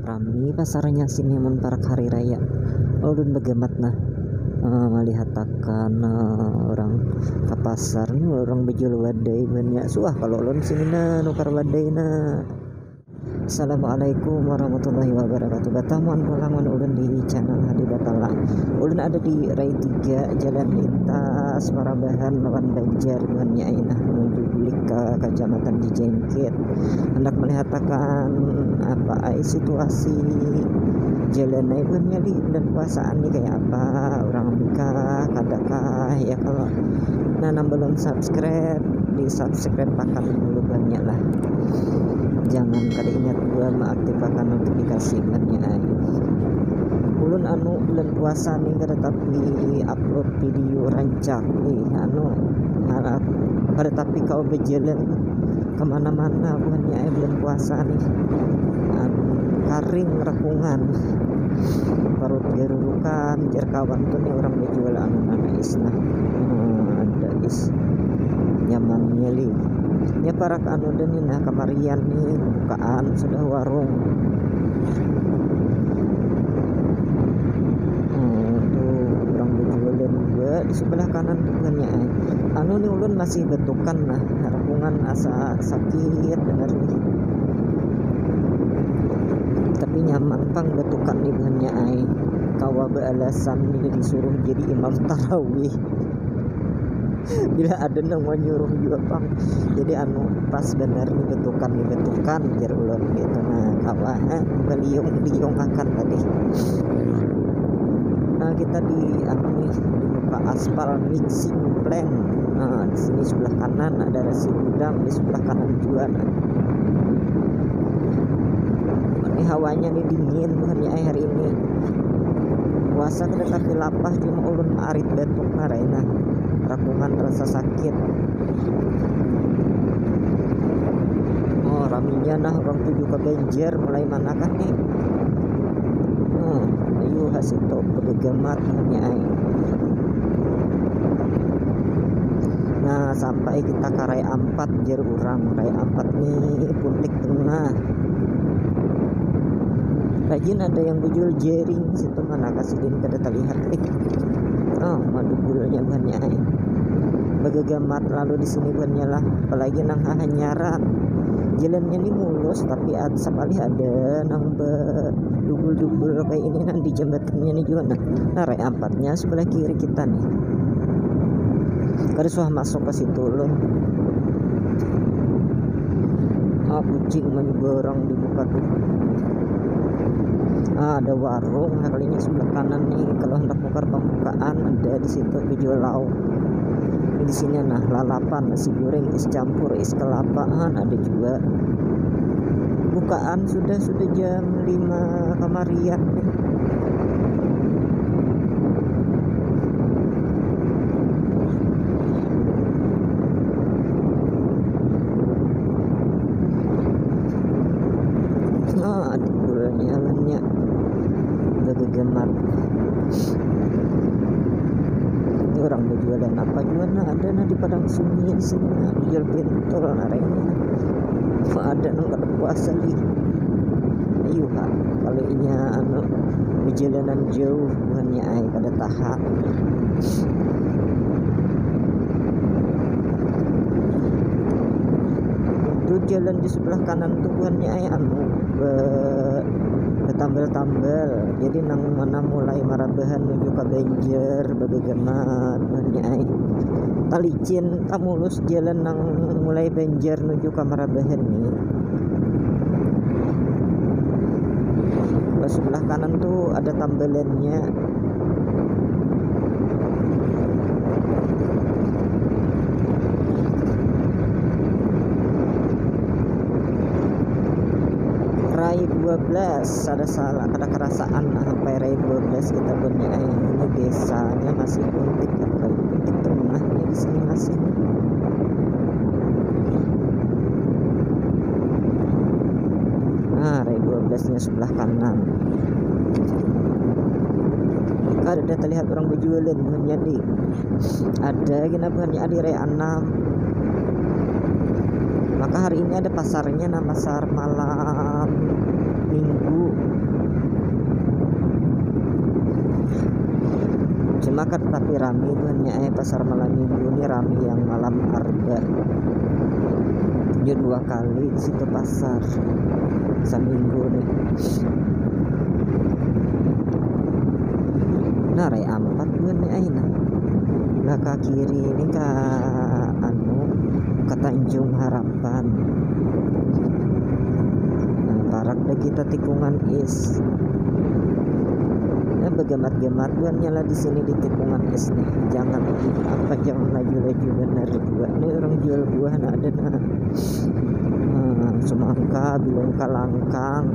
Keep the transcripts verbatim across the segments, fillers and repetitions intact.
Rami pasarnya sini mun parak hari raya. Ulun bagamat nah, eh, malihatakan, eh, orang ka pasar ni, orang bajual wadai banyak. Suah kalau ulun sini nah nukar wadai nah. Assalamualaikum warahmatullahi wabarakatuh. Batamuan pulang wan ulun di channel Hadi Batala. Ulun ada di Rai tiga, jalan lintas Marabahan lawan Banjar, buhannya ai nah, menuju bulik ke Kecamatan Jijengkit. Hendak melihatakan apa ai situasi jalan ai buhannya di bulan puasaan ni kayak apa, orang nikah kadakah ya. Kalau nah, nang belum subscribe, di subscribe akan dulu banyak lah. Jangan kada ingat juga mengaktifkan notifikasi banyak ai. Ulun anu bulan puasa ni kada tapi upload video rancak nih, anu, harap kada tapi kau berjalan kemana-mana buhannya ai bulan puasa nih. Anu, karing rakungan, parut garurukan, jar kawan tuh nih orang berjual anu nana is nah. Hmm, ada is nyamannya li. Nya parak anu dah nih nah, kamarian nih bukaan sudah warung. Hmm, tuh orang berjualan juga di sebelah kanan tuh buhannya ai. Anu nih ulun masih betukan nah, rakungan asa sakit bener nih. Tapi nyaman pang betukan nih buhannya ai. Kawa bealasan bila disuruh jadi imam tarawih. Bila ada nang menyuruh juga pang. Jadi anu pas bener nih betukan nih betukan jar ulun gitu. Nah, kawa, eh, beliung-liung akan tadi. Nah, kita di anu nih, di muka aspal mixing plant. Nah, di sini sebelah kanan ada resi gudang, di sebelah kanan juga nah. Ini hawanya nih dingin buhannya ai hari ini. Puasa kada tapi lapah, cuma ulun maarit batuk nah rai nah. Rakungan rasa sakit. Oh, raminya nah orang tuju ka Banjar, mulai manakah nih? Hmm, ayu ha situ begegamat buhannya ai. Nah, sampai kita ka rai ampat jar urang. Rai ampat nih puntik tengah. Rajin ada yang bujul jaring situ, mana kasidin kada terlihat. Eh, oh, madubulnya buhannya ai. Begegamat lalu di sini buhannya lah. Apalagi nang hahanyaran. Jalannya ni mulus tapi ad-, sapalih ada nang bedubul-dubul kayak ini nang di jembatannya ni juga nah. Nah, rai ampatnya sebelah kiri kita nih. Kada suah masuk ke situ loh. Ah, kucing menyeberang di muka tuh. Ah, ada warung, nah, kalinya sebelah kanan nih. Kalau hendak nukar pembukaan, ada di situ jual lauk. Di sini nah, lalapan, nasi goreng, es campur, es kelapa, han, ada juga. Bukaan sudah, sudah jam lima kamarian nih. Nah, dibulanya lawannya. Udah gegemat. Ini orang berjualan apa juga nah, ada nah di Padang Sunyi di sini nah, jual pentol nah, rainya. Wah, ada nang kada puasa lih. Ayu ha, kalau inya anu perjalanan jauh buhannya ai kada taha. Tu jalan di sebelah kanan tu buhannya ai anu be-, betambal-tambal. Jadi nang mana mulai Marabahan nuju ka Banjar, begegemat buhannya ai. Talicin, tamulus jalan nang mulai Banjar nuju ka Marabahan ni. Pas sebelah kanan tu ada tambalannya. Rai dua belas, ada salah, kada kerasaan nah, sampai Rai dua belas kita punya. Eh, ini desanya masih Puntik, Puntik Tengah ya di sini masih. Nah, Rai dua belas nya sebelah kanan. Kada ada terlihat orang berjualan buhannya di. Ada gina buhannya di Rai anam. Maka hari ini ada pasarnya, nah, pasar malam minggu. Kada tapi rami buhannya ai, pasar malam minggu ni rami yang malam arba. Nya dua kali di situ pasar saminggu ni. Nah, rai ampat buhannya ai nah. Lah ka kiri ni ka anu, ka Tanjung Harapan. Nah, parak dah kita tikungan is. Nah, begamat-gamat buhannya lah di sini di tikungan is nih. Jangan apa, jangan laju-laju benar juga. Ini orang jual buah nah ada nah. Hmm, semangka, bilung kalangkang.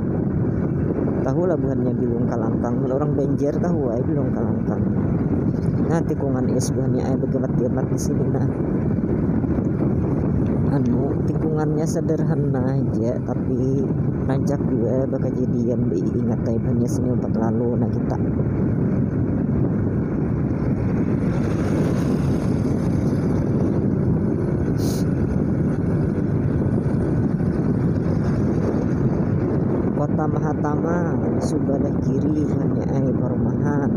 Tahu lah buhannya bilung kalangkang. Mun orang Banjar tahu ai bilung kalangkang. Nah, tikungan is buhannya ai begamat-gamat di sini nah. Anu, tikungannya sederhana aja, tapi rancak juga bakajadian, diingat ai buhannya sini umpat lalu nah kita. Kota Mahatama, subalah kiri buhannya ai parumahan.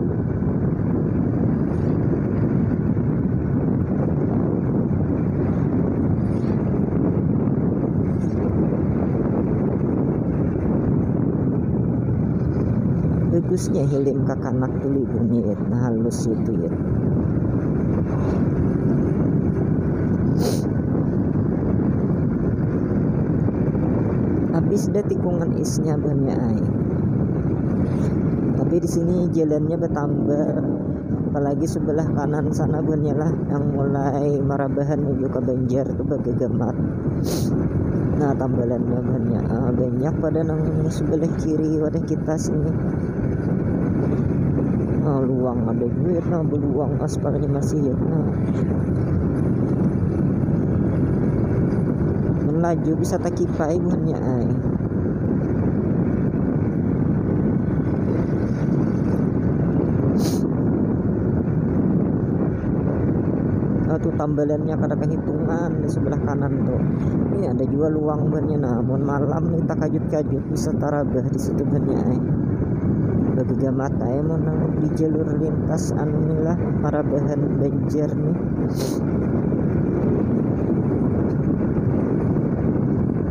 Bagusnya hilim kakanak tu li bunyi, nah, halus itu ya. Habis dah tikungan isnya buhannya ai. Tapi di sini jalannya bertambah, apalagi sebelah kanan sana buhannya lah yang mulai marabahan menuju ke Banjar tu bagamat. Nah, tambalannya buhannya, ah, banyak pada nang sebelah kiri wadah kita sini. Nah, luang ada duit nah, beluang aspalnya masih ya nah. Melaju bisa takipai buhannya ai. Nah, tu tambalannya kada kehitungan di sebelah kanan tu. Ini ada juga luang buhannya. Nah, mun malam nih takajut-kajut bisa tarabah di situ buhannya ai. Bagi gamat ai mun nang di jalur lintas anu ni lah, marabahan Banjar nih.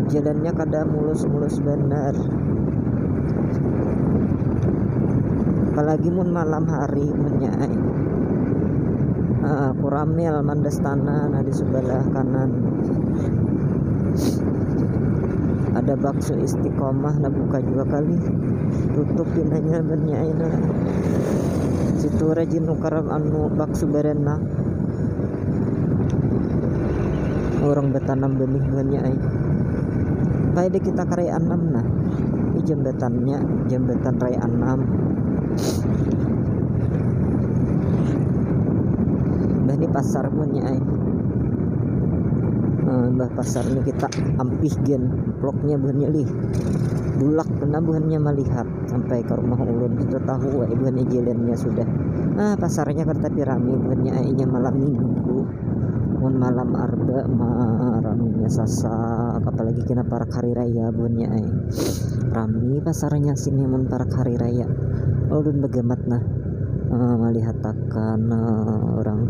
Jalannya kada mulus-mulus banar. Apalagi mun malam hari buhannya ai. Ah, Kuramil Mandastana nah di sebelah kanan. Ada bakso Istiqomah nah buka juga kali. Tutup pinanya buhannya ai nah. Situ rajin nukar anu bakso berenang. Orang betanam benih buhannya ai. Pai deh kita ka Raya Anam nah. Ini jambatannya, jambatan Raya Anam. Bah, ini pasar buhannya ai. Eh, bah, pasar ni kita ampih gen vlognya buhannya lih. Bulak kena buhannya malihat sampai ke rumah ulun. Kita tahu ai buhannya jalannya sudah. Ah, pasarnya kada tapi rami buhannya ai, nya malam minggu. Mun malam arba mah raminya sasak, apalagi kena parak hari raya buhannya ai. Rami pasarnya sini mun parak hari raya. Ulun bagamat nah, eh, malihatakan, eh, orang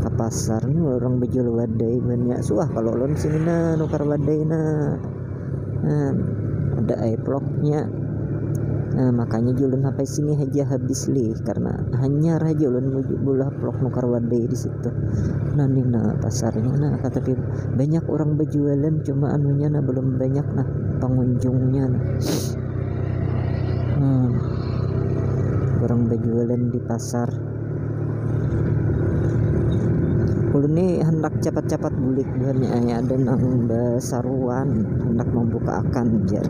ka pasar ni, orang bejual wadai buhannya. Suah kalau ulun sini nah nukar wadai nah. Nah, ada ai vlognya. Nah, makanya julun sampai sini haja habis lih, karena hanyar haja ulun muju bulah vlog nukar wadai di situ. Nah, ni nah pasarnya nah, tapi banyak orang berjualan, cuma anunya nah belum banyak nah pengunjungnya nah. Hmm. Orang berjualan di pasar. Ulun ni handak capat-capat bulik buhannya ai, ada nang basaruan handak membuka akan jar.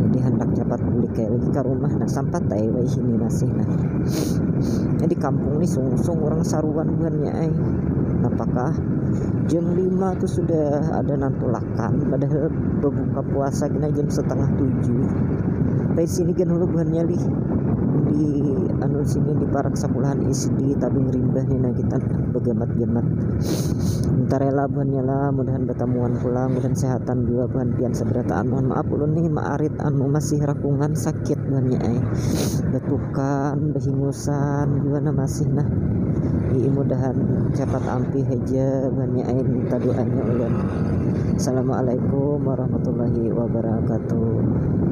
Jadi handak capat bulik kayak lagi ke rumah nah, sampat ai wai sini masih nah. Jadi kampung ni sungsung orang saruan buhannya ai. Apakah jam lima tu sudah ada nang tulak kan, padahal berbuka puasa kena jam setengah tujuh. Tapi sini kan hulu buhannya lih. di anu sini di parak sekolahan S D Tabing Rimbah ni, nah kita bagamat-gamat. Minta rela buhannya lah, mudahan batamuan pulang, mudahan sehatan juga buhan pian sabarataan. Mohon maaf ulun nih maarit anu masih rakungan sakit buhannya ai. Batukan, bahingusan juga nah masih nah. Ii mudahan cepat ampih aja buhannya ai, minta doanya ulun. Assalamualaikum warahmatullahi wabarakatuh.